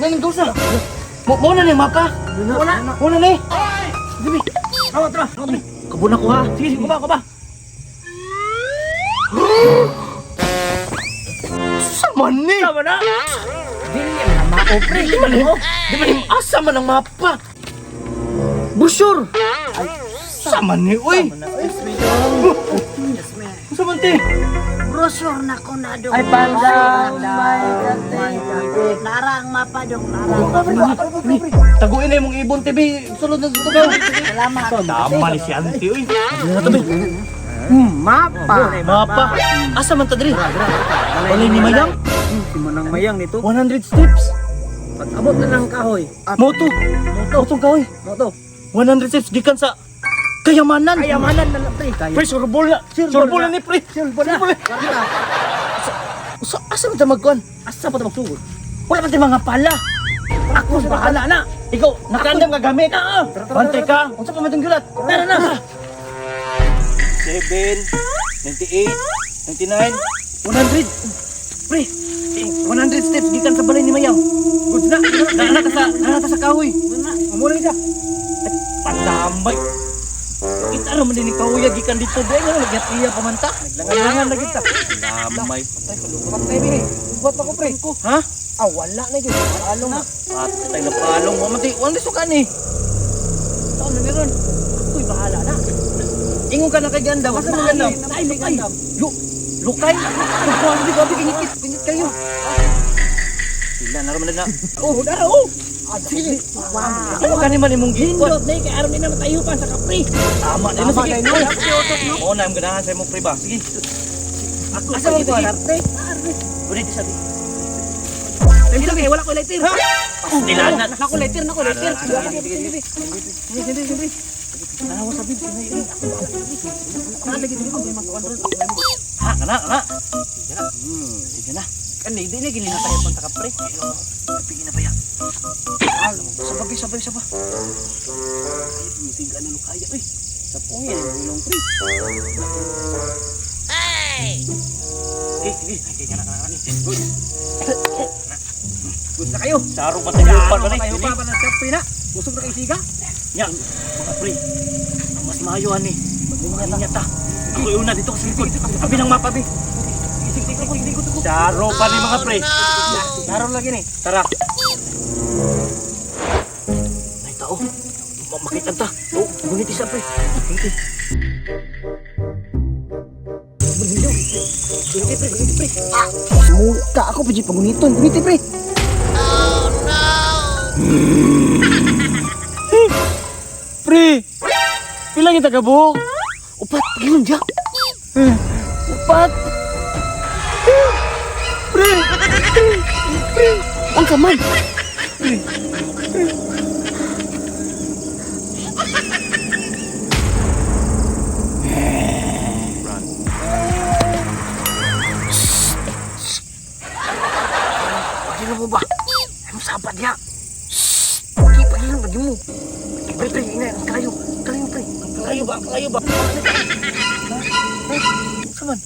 Ning dusa. Mo na ni mapa. Wala. Mo na ni. Dili. Tara, tara. Kabuna ko ha. Sige, sige, kuba, kuba. Sama ni. Tama na. Dili na mao, pre. Di man ni. Di man ni asa man ang mapa. Busur. Sama ni oy. Unsa man ti? Brochure na ko na dong. Ay, pandang. Nara ang mapa dong. Nara. Taguin na imong ibon TV. Sulod na dito ka. Salamat. Tama ni si auntie oy. Mapa. Mapa. Asa man ta diri? Balay ni Mayang. Si Manang Mayang nito. 100 steps. Pag abot na ng kahoy. Moto. Moto kahoy. Moto. 100 steps gikan sa kayamanan. Kayamanan na lang, pre. Pre, surbol na. Surbol na ni pre. Surbol na. Sa asa man ta magkuan? Asa pa ta magsugod? Wala man tay mga pala. Ako bahala na. Ikaw, nakaandam ka gamit. Oo. Bantay ka. Unsa pa man tong gulat? Tara na. 7, 98, 99, 100. Pre, 100 steps gikan sa balay ni Mayang. Good na. Naana ka sa, naana ka sa kahoy. Na. Amura ni ka. Pandamay. Kita ra man din ni kahoy gikan dito. Dai nga nagyatiya pa man ta. Naglangan lagi ta. Pandamay. Patay bini. Buat pa ko, pre. Ha? Ah, wala na gyud. Along na. Patay na palong. Wa man ti, wa man suka ni. Saan na meron? Ako'y bahala na. Ingon ka na kay Gandam. Asa man Gandam? Ay, lukay. Lu lukay. Lukay di gabi kingit kingit kayo. Sila na raman na. Oh, dara oh. Ah, sige. Wow. Ano kani man imong gikuan? Hindot na eh, kay aron ni na matayupan sa kapre. Tama na Tama sige. na yun. Oo na, ang ganahan sa imong pre ba. Sige. Ako Asa man kuan? Pre. Uli di sabi. Sige lang eh, wala ko lighter ha. Pastilan na. Nako lighter, nako lighter. Sige, sige, sige. Tanawa sabi. Ha, kana, kana. Sige na. Sige na. Kani di na gini natayupan sa kapre. Pigi na ba yan? Sabay, sabay, sabay. Ay, tumisig ano lukaya oy. Sa pungin ang ilong pre. Sige, sige. Sige, kana, kana, kana. Good. Good na kayo. Saro pa tayo pa ba ni? Tayo pa ng kapre na. Busog na kay siga. Nya, mga pre. Ang mas maayo ani. Maglinya ta. Ako una dito sa likod. Abi ng mapa bi. Sige, sige, sige, sige. Saro pa ni mga pre. Daron lagi ni. Tara. Ay tao. Makita ta. Oh, guniti siya pre. Guniti. Guniti pre, guniti pre. Ah, muka ako pa paguniton. Guniti pre. Pre. Pila kita kabuok? Upat, pagilon diya. Upat. Pre. Pre. Unsa man? Pagilon mo ba? Ay mo sabat diya. Okay, pagilon lagi mo. Pre, pre, ina, ang kalayo. Ang kalayo, pre. Ang kalayo ba? Ang kalayo ba? Saman?